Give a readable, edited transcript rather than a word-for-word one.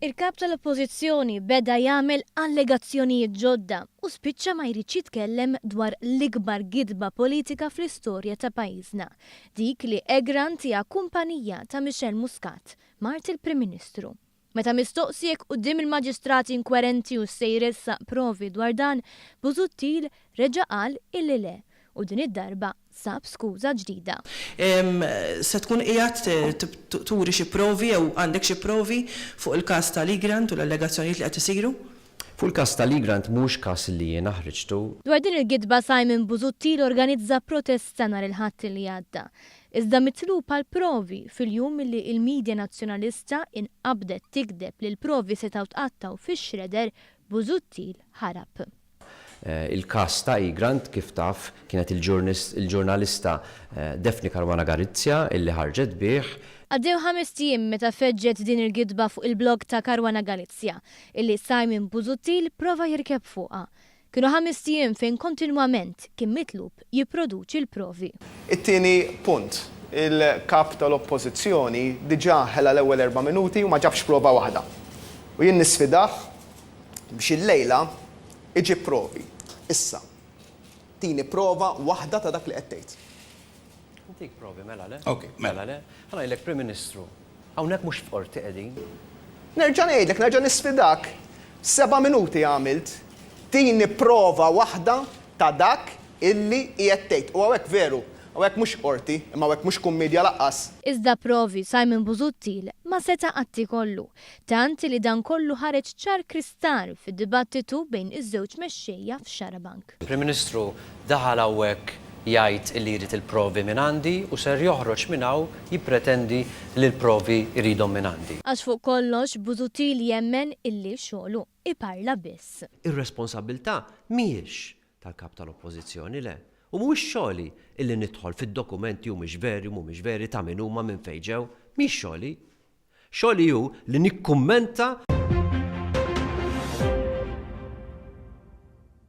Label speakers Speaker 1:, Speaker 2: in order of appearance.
Speaker 1: Il-Kap tal-Oppożizzjoni beda jagħmel allegazzjonijiet ġodda u spiċċa ma jridx jitkellem dwar l-ikbar gidba politika fl-istorja ta' pajjiżna, dik li Egrant hija kumpanija ta' Michelle Muscat, mart il-Prim Ministru. Meta mistoqsi jekk quddiem il-maġistrati inkwerenti hux se jressaq provi dwar dan, Busuttil reġa' qal illi le u din id-darba sab skuża ġdida.
Speaker 2: Se tkun qiegħed turi xi provi jew għandek xi provi fuq il-każ tal-Egrant u l-allegazzjonijiet li qed isiru?
Speaker 3: Fuq il-każ tal-Egrant mhux każ li jiena ħriġtu.
Speaker 1: Dwar din il-gidba Simon Busuttil organizza protesta nhar il-Ħadd li għadda. Iżda mitlub għal provi fil-jum li l-media Nazzjonalista inqabdet tigdeb li l-provi setgħu tqattgħu fix-shredder, Busuttil ħarab.
Speaker 3: Il-każ ta' Egrant, kif taf, kienet il-ġurnalista Daphne Caruana Galizia illi ħarġet bih.
Speaker 1: Għaddew ħamest ijiem meta feġġet din il-gidba fuq il-blog ta' Caruana Galizia, illi Simon Busuttil prova jirkeb fuqha. Kienu ħamest ijiem fejn kontinwament kien mitlub jipproduċi l-provi.
Speaker 4: It-tieni punt, il-Kap tal-Oppożizzjoni diġà ħela l-ewwel erba' minuti u ma ġabx prova waħda. U jien nisfidah biex illejla iġib provi. Issa, tini prova waħda ta' dak li qed tgħid.
Speaker 3: Ntik provi, mela le? Ok, mela le. Ħa ngħidlek, Prim Ministru, hawnhekk mhux f'qorti qegħdin.
Speaker 4: Nerġa' ngħidlek, nerġa' nisfidak, seba' minuti għamilt, tini prova waħda ta' dak illi qiegħed tgħid. U hawnhekk veru, hawnhekk mhux qorti, imma hawnhekk mhux kummedja lanqas.
Speaker 1: Iżda provi Simon Busuttil ma seta' qatt ikollu, tant li dan kollu ħareġ ċar kristall fid-dibattitu bejn iż-żewġ mexxejja f'Xarabank.
Speaker 3: Il-Prim Ministru daħal hawnhekk jgħid illi jrid il-provi mingħandi u ser joħroġ minn hawn jippretendi li l-provi jridhom mingħandi.
Speaker 1: Għax fuq kollox Busuttil jemmen illi xogħlu iparla biss.
Speaker 3: Ir-responsabbiltà mhijiex tal-Kap tal-Oppożizzjoni, le. U mhuwiex xogħli illi nidħol fid-dokumenti humiex veri u mhumiex veri, ta' min huma, minn fejn ġew. Mhix xogħli. Xogħli hu li nikkummenta.